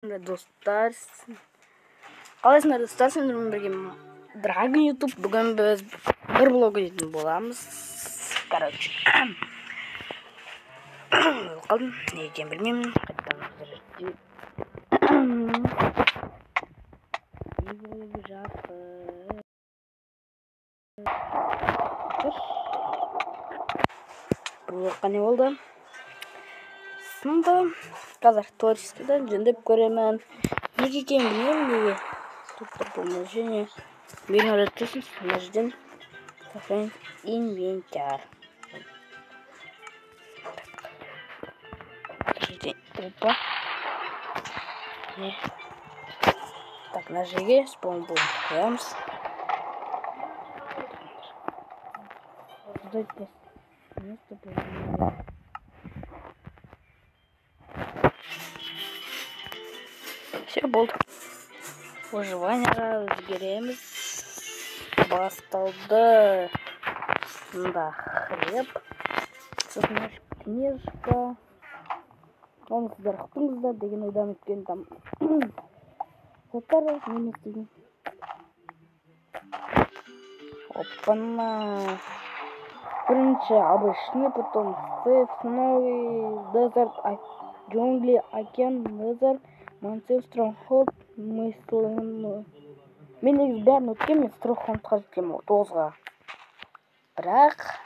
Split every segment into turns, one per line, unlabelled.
Достар, қалайсыңдар, достар? Сендермен бірге Драгон Ютуб. Бүгін біз бір блог дейтін боламыз. Короче, өліп қалдым, не екенін білмеймін. Қайтадан не болып жатыр? Бір блокқа не болды? Сынды. Қазір творчестводан жөндеп көремін. Неге екенін білмеймін, неге. Тут по умолчанию мені ойлап тұрсың, мына жерден сохранить инвентарь. Так, жерде, опа. Не. Так, мына жерге спаун пойнт қоямыз. Создать место. Все, болды. Выживанияға өзгереміз. Басталды. Мында хлеб. Сосын книжка. Оны сіздер ұқтыңыздар деген ойдамын, өйткені там заттар неме істейтін. Опана. Бірінші обычный, потом сейф, новый, дезерт, джунгли, океан, дезерт, Мансив, Стронгхолд, мысленно. Мен негізі бәрін өткен, мен Стронгхолдқа жеткенмін 9-ға. Бірақ,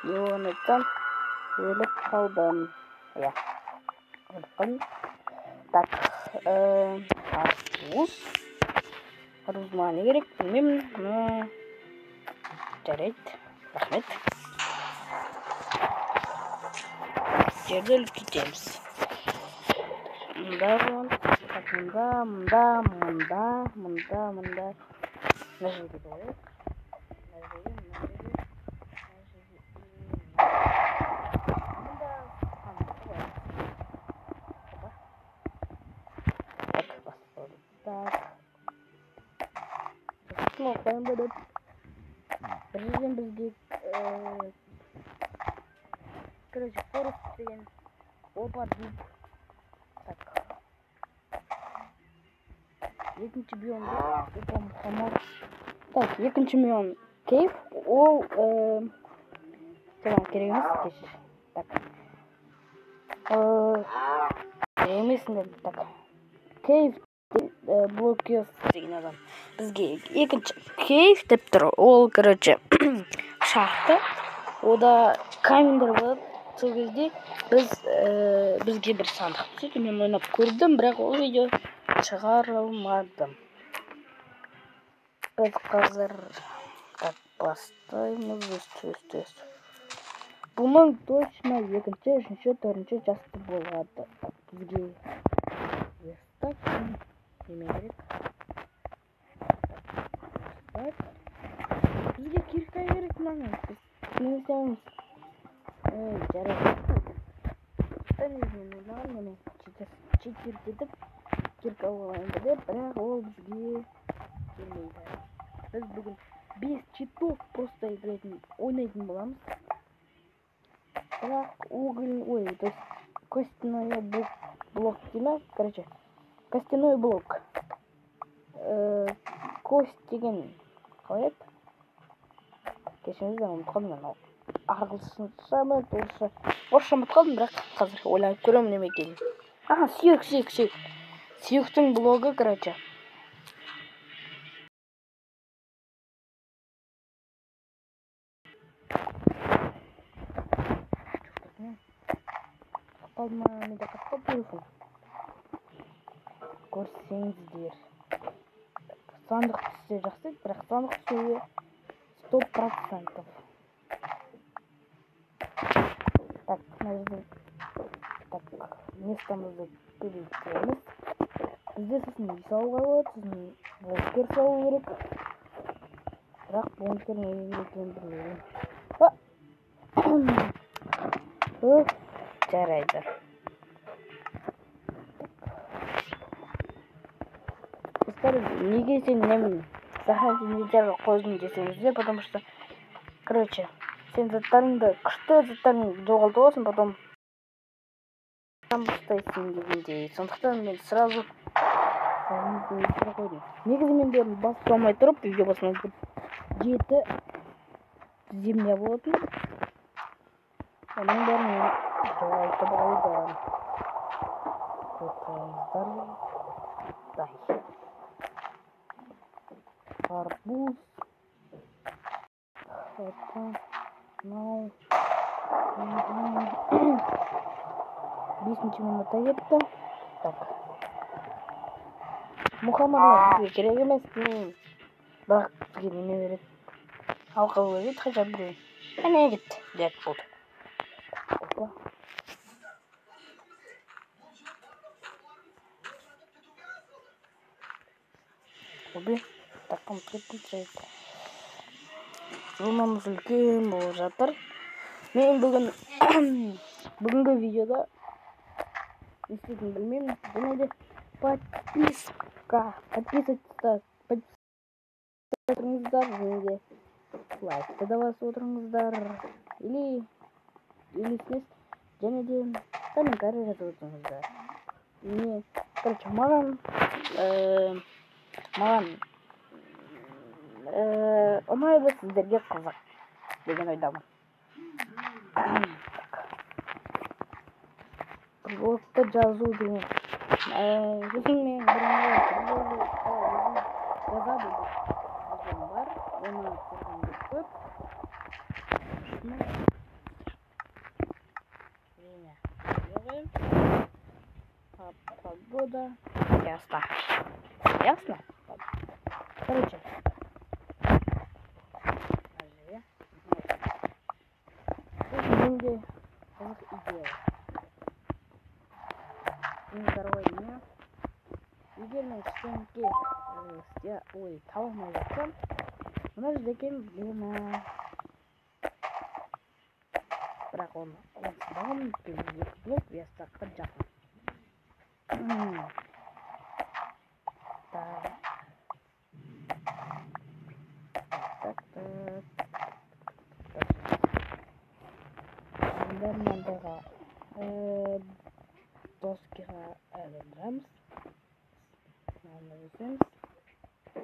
не болғанын айтсам, өліп қалдым. Иә, өліп қалдым. Так, арбуз. Арбуз маған не керек, білмеймін, но жарайды, рахмет. Жерді үлкейтеміз. Мында қоямыз. Так, мында, мында, мында, мында, мында. Мына жерге де қояйық. Мына жерге, мына жерге, мына жерге, мында қоямыз. Опа. Так, басталды. Так. Сосын қоямын ба деп. Бір жерден бізге, короче, форест деген, опа, дуб. Так. Екінші биом, опа, мухомор. Так, екінші биом кейв, ол саған керек емес, кешір. Так. Керек емес дедім. Так. Кейв блокес деген адам. Бізге екінші кейв деп тұр. Ол, короче, шахта. Ода каменьдер болады. Сол кезде бізге бір сандық түседі. Мен ойнап көрдім, бірақ ол видео шығарылмадым. Біз қазір так бастаймыз. Өстіп, өстіп, өстіп. Бұның точно екінші, үшінші, төртінші жасты болады. Так, бізге верстак неме керек? Так, бізге кирка керек мынамен. Біз не істейміз? Ой, жарайды. Мен ойлағанмын, мен читер етіп кирка алайын деп, бірақ ол бізге келмейді. Біз бүгін без читов просто играйтын, ойнайтын боламыз. Бірақ уголь, ой, то есть костяной блок дей ме? Короче, костяной блок. Кость деген қалай еді? Кешіріңіздер, ұмытып қалдым мен. Ағылшынша ма, орысша? Орысша ұмытып қалдым, бірақ қазір ойланып көремін неме екенін. Аха, сүйек, сүйек, сүйек. Сүйектің блогы, короче. Қалды ма, менде қатып қалды телефон. Көрсеңіздер. Сандық түссе жақсы, бірақ сандық түсуге 100%. Так, мына жерде, так, местомызды көбейтеміз. Бізде сосын үй салуға болады, сосын бункер салу керек. Бірақ бункер неге керек екенін білмеймін. Өф, жарайды. Достар, неге сен немен сохранить инвентарьға қойдың десеңіздер, потому что, короче, сен заттарыңды, күшті заттарыңды жоғалтып аласың, потом Ұстайсың дегендей. Сондықтан мен сразу қойдым. Негізі мен бәрін бастамай тұрып, видео басынан 7 земля болатын. Оның бәрін мен жоғалтып алдым. Көрсеңіздер. Арбуз. Опа. Мынау. 5 минутта кетті. Так. Мұхаммад бізге керек емес, бірақ бізге неме береді? Алқа береді, хотя бы біреу. Әне кетті. Дәп болды. Опа. Оби. Так, ұмытып. Зонамыз үлкен болып жатыр. Мен бүгінгі видеода не істейтінімді білмеймін. Және де подписывайтесь, отырыңыздар, және де лайкты да басып отырыңыздар, или емес, және де комментарий жазып отырыңыздар. Не, короче, маған ұнайды, сіздерге қызық деген ойдамын. Блогты жазу деген. Сосын мен бұрынғы жазады деген бар, оны көргенде көп. Время. Погода. Ясно. Ясно? Короче. Менде қызық идея. Второе дня. Егер мен ештеңке таба алмай жатсам, мына жерде екенін білемін. Бірақ оны ұмытпағанмын, өйткені 2 блок верстакқа жақын. Так. Так, так. Мындайға доскаға айландырамыз. Мынаны жасаймыз.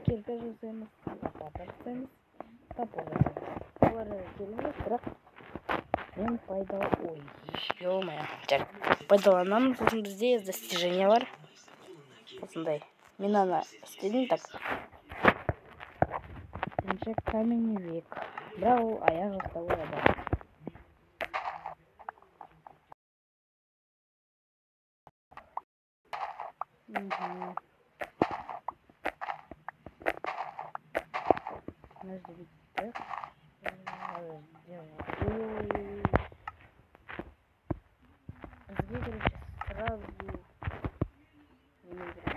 Кирка жасаймыз, лопата жасаймыз, топор жасаймыз. Олар керек емес, бірақ мен ой, ё-моё. Пайдаланамын. Сосын бізде достижение бар. Осындай. Мен ана істедім, так. Бірінші каменный век. Бірақ ол аяқ жақта болады. Бізге, короче, сразу неме керек.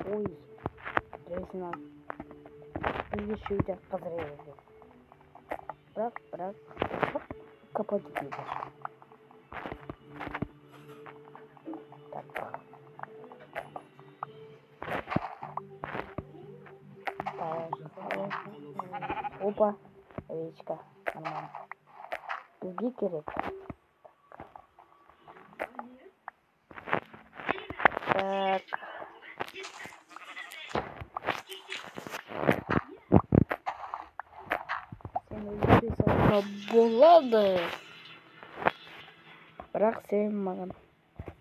Ой, дресина. Бізге шеуде қызыреді. Бірақ, копать етеді. Так. Опа, овечка, нормально. Бізге керек. Так. Сен өлтіре салуға болады. Бірақ сен маған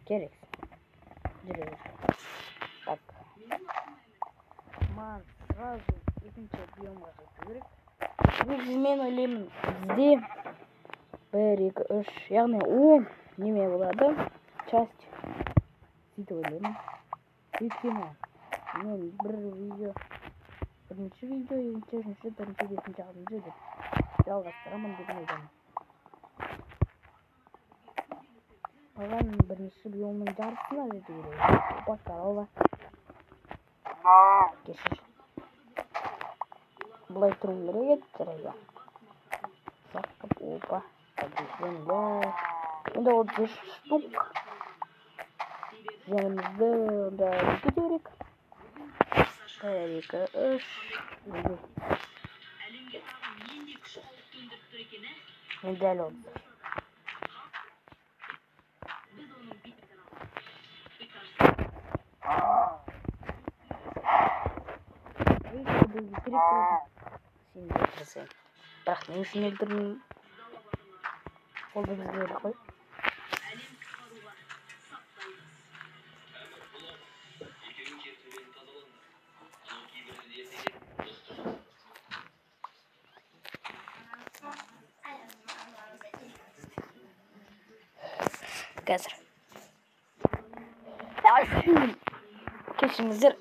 керексің. Жүре бер. Так. Маған сразу екінші биомға жету керек. Негізі мен ойлаймын, бізде 1, 2, 3, яғни 10 неме болады. Часть сөйтіп ойлаймын. Өйткені мен бір видео, бірінші видео, екінші, үшінші, төртінші, бесінші, алтыншы деп жалғастырамын деген ойдамын. Маған бірінші биомның жартысына жету керек. Опа, корова. Кешір. Былай тұруым керек еді, жарайды. Опа. Земля. Енді 33 штук. Землемізді онда кете берейік. 1, 2, 3. Мен дәл 30. Керек болды. Сені өлтірсем. Бірақ не үшін өлтірдім? Ол да бізге керек қой. Қазір. Кешіріңіздер.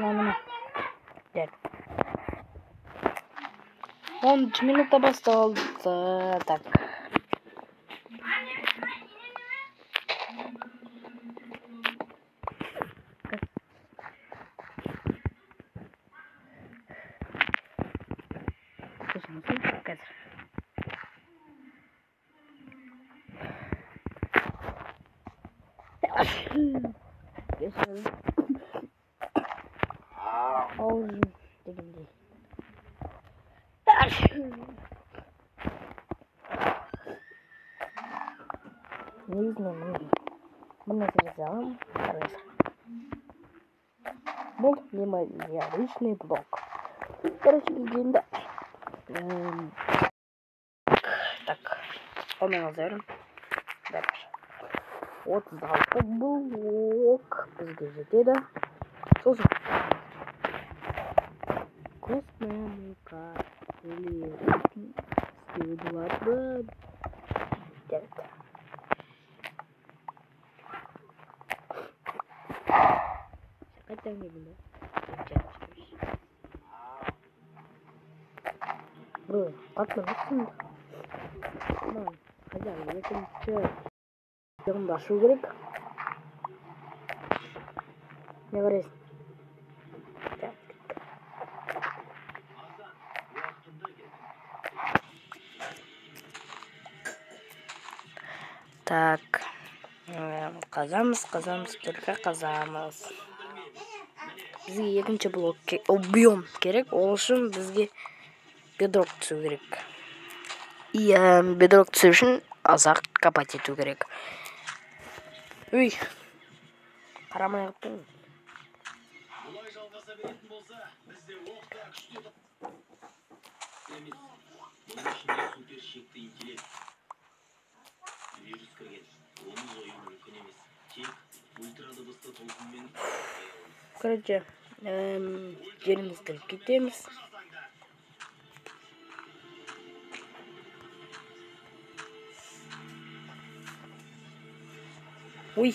Мына. Дәл. 10 минутта басталды. Так. Кешіріңіздер, қазір. Кешіріңіз. Аузым дегендей. Негізінен мына нәрсе жасай аламын. Қараңыздар. Бұл необычный блок. Короче, бізге енді так, қолмен жаза беремін. Бәрібір. 36 блок бізге жетеді. Сосын костная мука или істеуге болады. Жарайды. Қайтадан келдім ба? Бро, қатты емессің. Маған хотя бы екінші жағымды ашу керек. Не қарайсың? Так, қазамыз, қазамыз, только қазамыз. Бізге екінші блок биом керек. Ол үшін бізге бедрок түсу керек. И бедрок түсу үшін азақ копать ету керек. Үй, қарамай қалып тұрмын.
Бұлай жалғаса беретін болса, бізде оқ та күш те емес. Бұның ішінде супер шекті интеллект. Вирус кірген. Оны жою мүмкін емес. Тек ультрадыбысты толқынмен.
Короче, жерімізді кіріп кетеміз. Ой.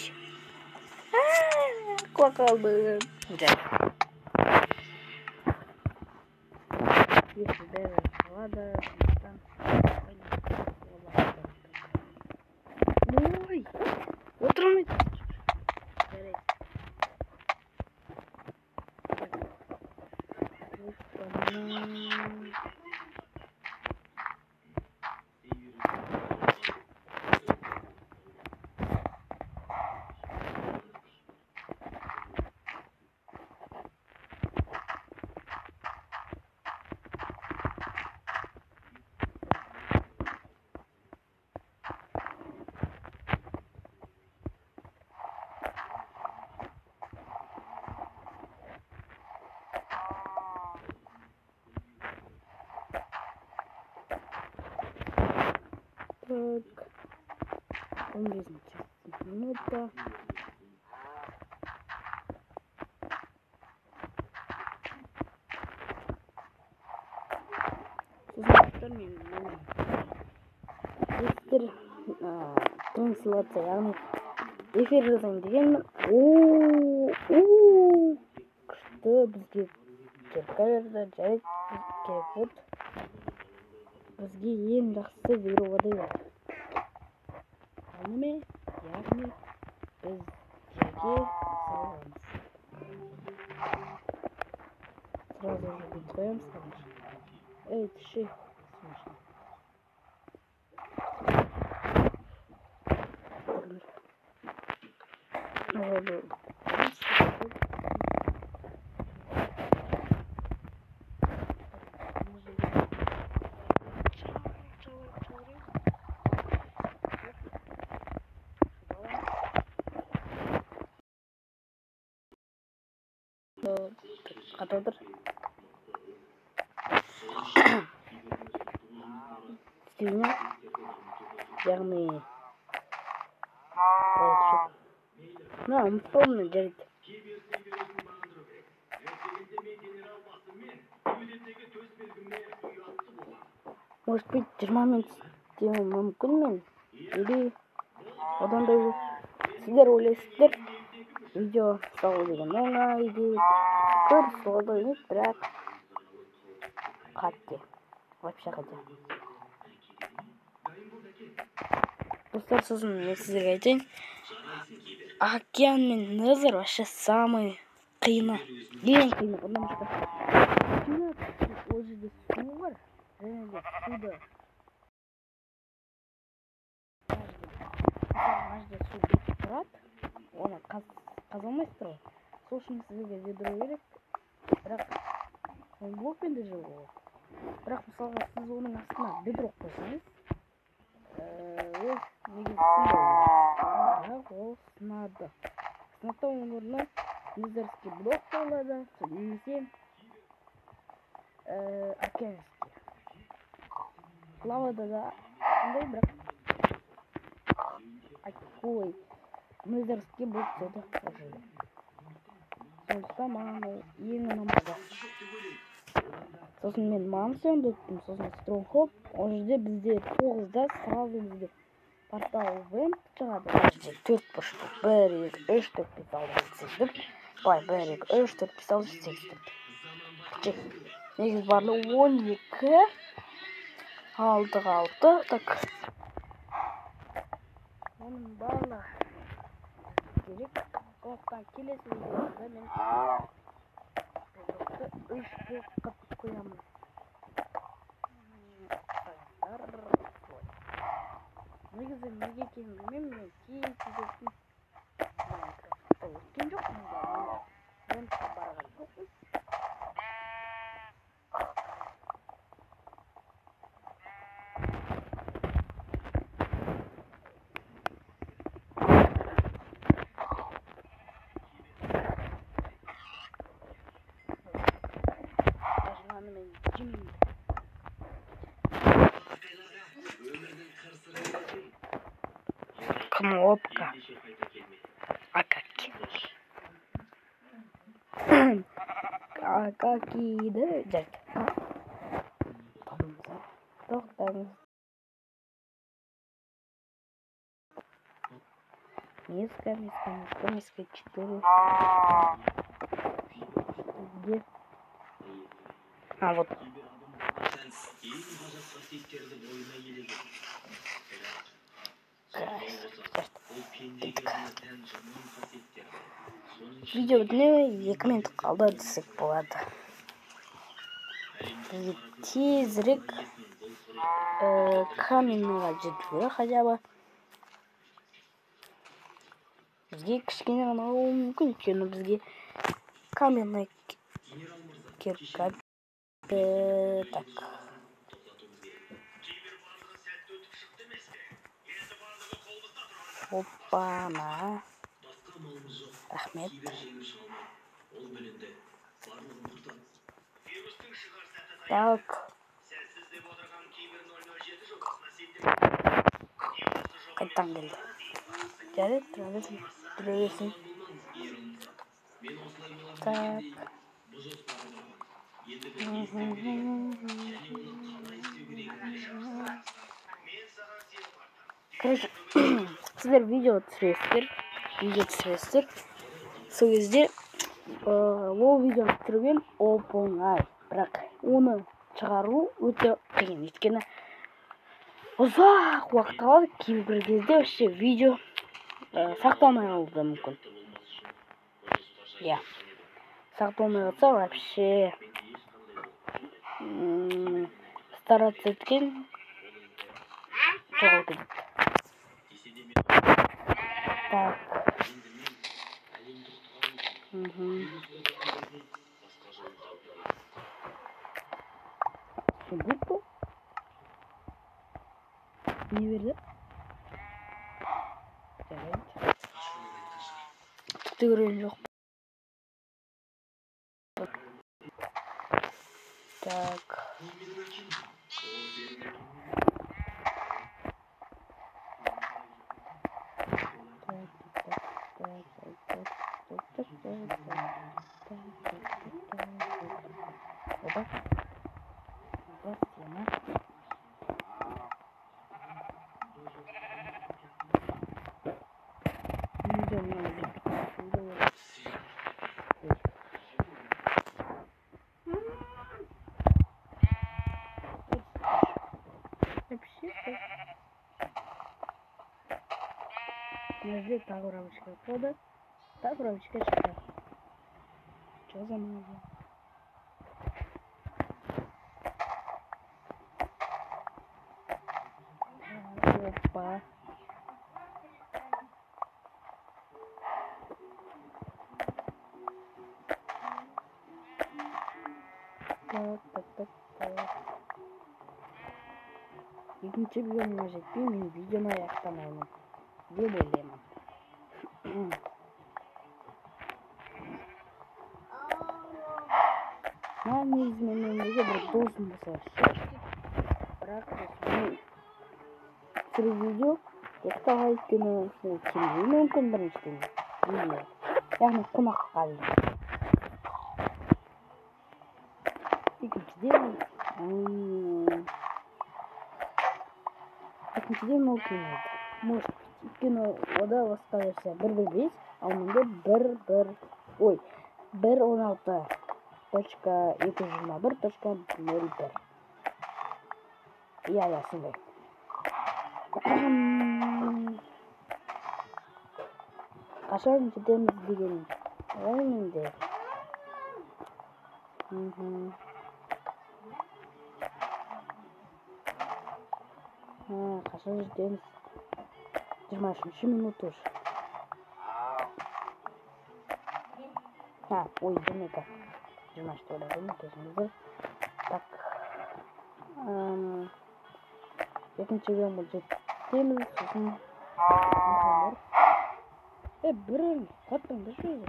Құлап қалдым. Жарайды. Если бәрі қалады, сондықтан ой, отырмайды. Жарайды. Оппана. Так, 15 минута. Сосын мен трансляция, яғни эфир жасайын дегенмін. Күшті, бізге кирка берді, жарайды, керек болды. Бізге ең жақсысы ведро воды берді. Ал неме? Яғни біз жерге саламыз. Сразу же бүйтіп қоямыз, конечно. Эй, тиши. Атып отыр. Свинья, яғни қалай түседі? Мына ұмытып қалдым мен, жарайды. Может быть, 20 минут істеуім мүмкін мен, или одан да көп. Сіздер ойлайсыздар, видео салу деген оңай деп. Көбісі ойлайды, бірақ қате. Вообще қате. Достар, сосын мен сіздерге айтайын. Океан мен Незер вообще самый қиыны. Ең қиыны, потому что өйткені ол жерде су бар, және де суды мына жерде су бекіп тұрады, оны қаза алмайсыздар ғой. Сол үшін сіздерге ведро керек, бірақ оны блокпен де жеуге болады. Бірақ мысалға сіз оның астына бедрок қойсаңыз, ол негізі сынбау керек. Бірақ ол сынады. Сынады да оның орнына незерский блок қойылады, немесе океанский. Лавада да сондай, бірақ ой, незерский блок түседі ол жерде. Сондықтан маған ол ең ұнамады. Сосын мен Мансионды өттім, сосын Стронгхолд. Ол жерде бізде 9-да сразу бізде портал вент шығады. Ол жерде 4 бұрышты. 1, 2, 3, 4, 5, 6, 7, 8, 4. Былай 1, 2, 3, 4, 5, 6, 7, 8, 4. Чек. Негізі барлығы 12, 6, 6. Так. Оның барлығы керек. Сондықтан келесі видеода мен блокты 3 блок қылып қоямын. Негізі неге екенін білмеймін, мен кейін кездестім. Майнкрафтта өткен жоқпын да, мен вентқа барған жоқпын. Даже мынаны мен жемеймін. Кнопка. Акаки. Акакиді жарайды. Тоқтаңыз. Миска, миска, миска, миска, 4. Где? А, вот. Видео бітіне 2 минут қалды десек болады. Бізге тезірек каменныйға жету керек хотя бы. Бізге кішкене ғана болуы мүмкін, өйткені бізге каменный кирка. Так. Опа-на. Рахмет. Так. Қайтадан келді. Жарайды, тұра берсін. Тұра берсін. Так. Короче, сіздер видео түсіресіздер, видео түсіресіздер. Сол кезде ол видеоны түсірген оп-оңай, бірақ оны шығару өте қиын. Өйткені ұзақ уақыт алады, кейбір кезде вообще видео сақталмай қалуы да мүмкін. Иә, сақталмай қалса вообще стараться еткен жоғалып кетеді. Так. Сундук бұл? Не берді? Жарайды. Түкті көрген жоқ. Так. Опа. Опа, стена. Мына жерде тағы рамочка қойды. Тағы рамочка шықты. Что за магия? Опа. Так, так, так, так. Екінші биомына жетпей, мен видеоны аяқтамаймын деп ойлаймын. Маған негізі менімен бірге бір досым болса, бірақ досыммен түсіру видео кетіп өйткені ол келмеуі мүмкін біріншіден. Яғни қонаққа дейін. Екіншіден ол келмейді. Может быть, өйткені ода басқа версия 1.1.5, ал менде 1.16.221.01. Иә, сондай. Қашан жетеміз деген ой менде. Қашан жетеміз? 23 минут уже. Ой, 22. 23 ойладым, кешіріңіздер. Так. Екінші биомға жетеміз, сосын бір қаттыңдаршы өзі.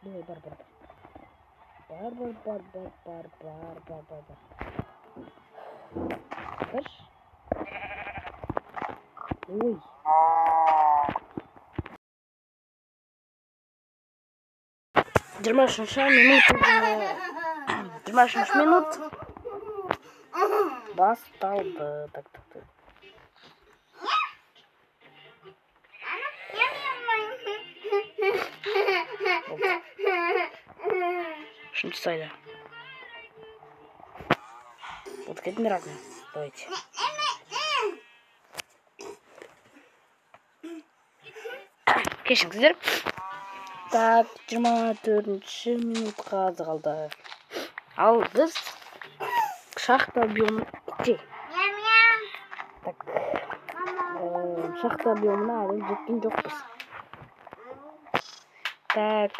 Давай, бар, бар, бар. Бар, бар, бар, бар, бар, бар, бар, бар. Баршы. Ой. 23 минут. 23 минут басталды. Так, так, так. Үшінші сайда. Вот кетіңдер артынан. Давайте. Кешіріңіздер. Так, 24 минутқа аз қалды. Ал біз шахта биомына Так. Шахта биомына әлі жеткен жоқпыз. Так.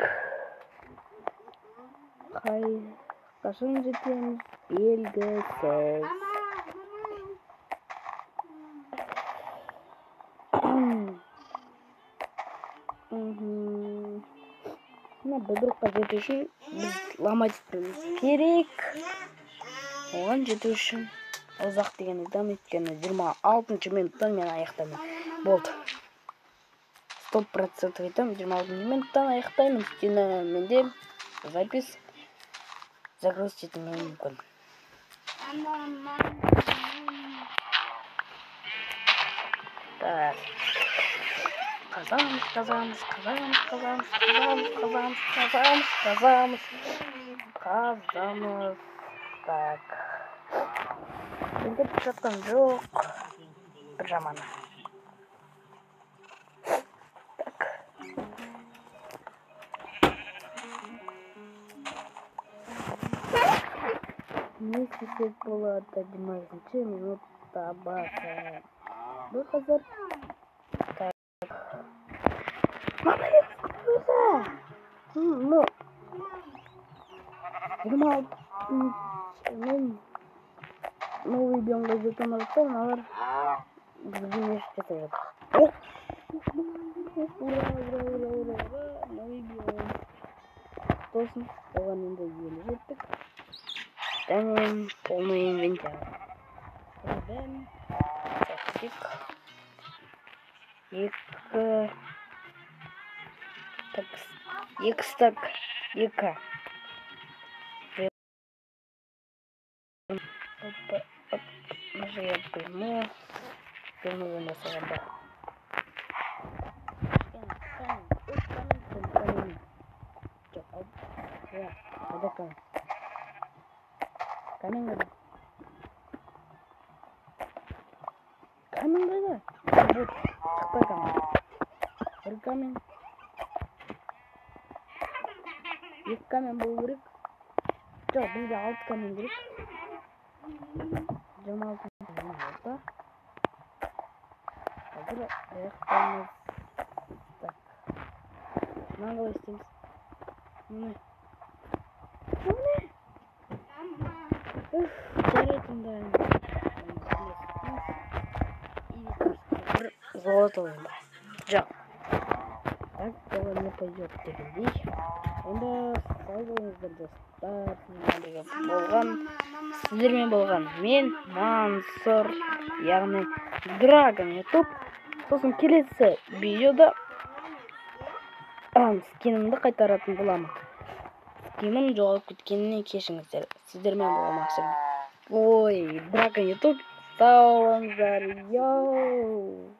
Қашан жетеміз белгісіз. Мына бедрокқа жету үшін біз ломать етпеуіміз керек. Оған жету үшін ұзақ деген ойдамын, өйткені 26 минуттан мен аяқтаймын. Болды. 100% айтамын, 26 минуттан аяқтаймын. Өйткені менде запись загрузить етілмеуі мүмкін. Так. Қазамыз, қазамыз, қазамыз, қазамыз, қазамыз, қазамыз, қазамыз, қазамыз, қазамыз. Так. Менде бітіп жатқан жоқ. Бір жаманы. Так. Не істесек болады? 20 минутта басы. Бұл қазір. Ну, 26 мен новый биомға жете алмай жатсам, мыналар бізге мешіт жасап жатыр. Ура, ура, ура, ура, ура, новый биом. Тосын, оған енді елі жеттік. Және полный инвентарь. Екі, так, екі стак, екі. Опа, оп, мына жерге бұйымы, бұйымы жасағанда. Үш камень, камень. Жоқ, иә, қайда камень? Камень қайда? Камень қайда? Вот, шықпай камень. Бір камень. Екі камень болу керек. Жоқ, бізге 6 камень керек. 26 26. Қазір аяқтаймыз. Так. Мынаны қалай істейміз? Міне. Міне. Уф, жарайды онда. Бір золото онда. Жоқ. Так дело не пойдет дегендей. Онда сау болыңыздар, достар. Болған сіздермен болған мен Мансұр, яғни Драгон Ютуб. Сосын келесі видеода скинімді қайтаратын боламын. Скинім жоғалып кеткеніне кешіріңіздер. Сіздермен болған Мансұр. Ой, Драгон Ютуб. Сау болыңыздар. Йоу.